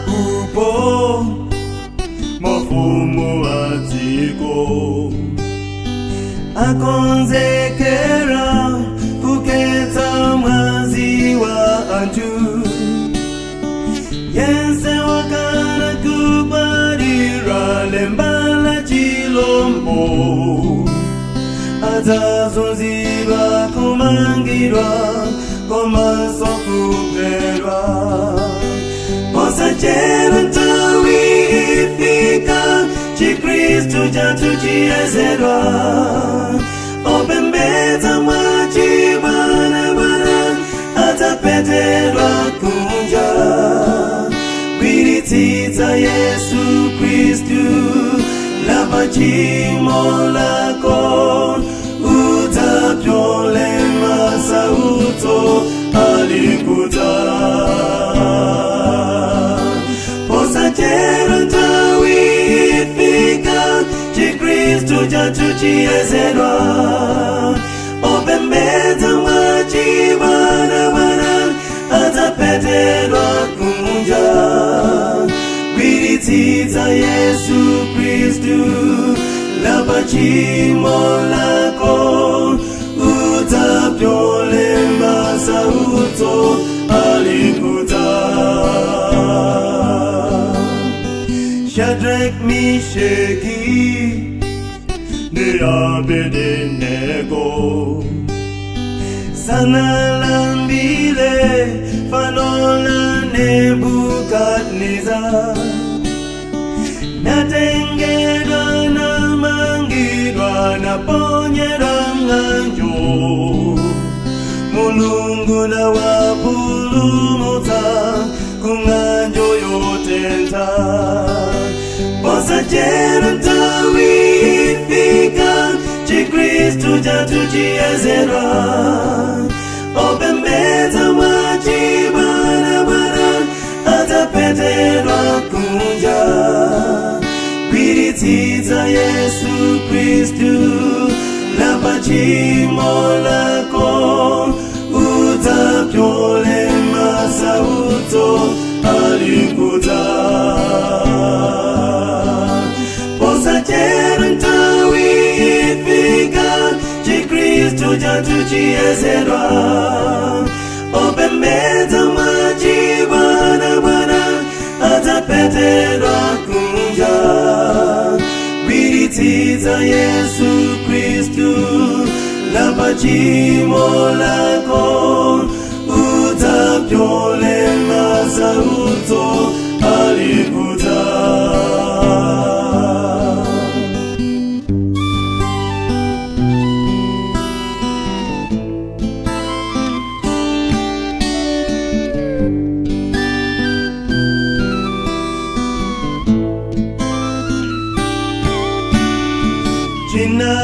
Upo mafumu a dziko akonzekera kukhetsa mwazi wa anthu yense wakana kugwadira lemba la chilombo adzazunzidwa, kumangidwa komanso kuphedwa. Posachedwa nthawi ifika, Chikristu chathu chiyezedwa. Opembedza mwachibwanabwana adzapetedwa kunja. Gwiritsitsa Yesu Kristu, lapa tchimo lako, udzapyole masautso alikudza. Posachedwa nthawi ifika, Chikristu chathu chiyezedwa. Opembedza mwachibwanabwana adzapetedwa kunja. Gwiritsitsa Yesu Kristu, lapa tchimo lako, udzapyole masautso alikudza. Shadrach, Meshaki ndi Abednego sanalambile fano la Nebukadneza, natengedwa, namangidwa, naponyedwa mng'anjo. Mulungu nawapulumutsa kung'anjo yotentha. Posachedwa nthawi ifika, Chikristu chathu chiyezedwa. Opembedza mwachibwanabwana adzapetedwa kunja. Gwiritsitsa Yesu Kristu, lapa tchimo lako, udzapyole masautso alikudza. Posachedwa nthawi ifika, Chikristu chathu chiyezedwa. Opembedza mwachibwanabwana adzapetedwa kunja. Gwiritsitsa Yesu Kristu, lapa tchimo lako, udzapyole masautso alikudza.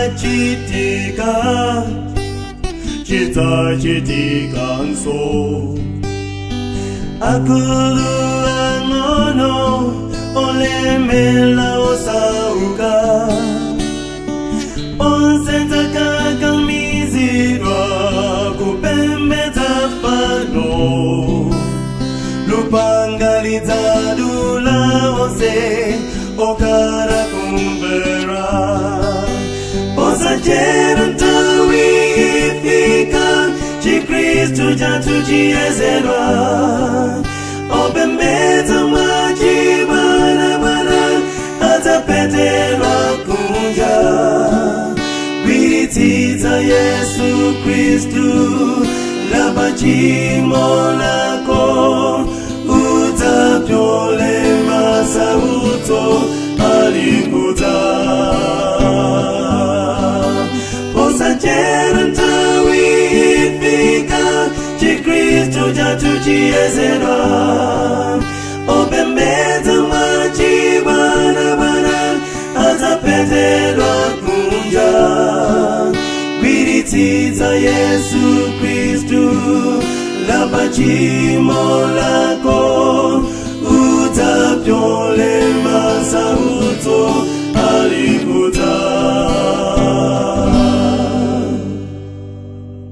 Chinachitika chidzachitikanso, akulu, ang'ono, olemela, osauka, onse adzakakamizidwa kupembedza fano. Lupanga lidzadula onse okana kumvera. Posachedwa nthawi ifika, Chikristu chathu chiyezedwa. Opembedza mwachibwanabwana adzapetedwa kunja. Gwiritsitsa Yesu Kristu, lapa tchimo lako, udzapyole masautso alikudza. Posachedwa nthawi ifika, Chikristu chathu chiyezedwa. Opembedza mwachibwanabwana adzapetedwa kunja. Gwiritsitsa Yesu Kristu, lapa tchimo lako, udzapyole masautso.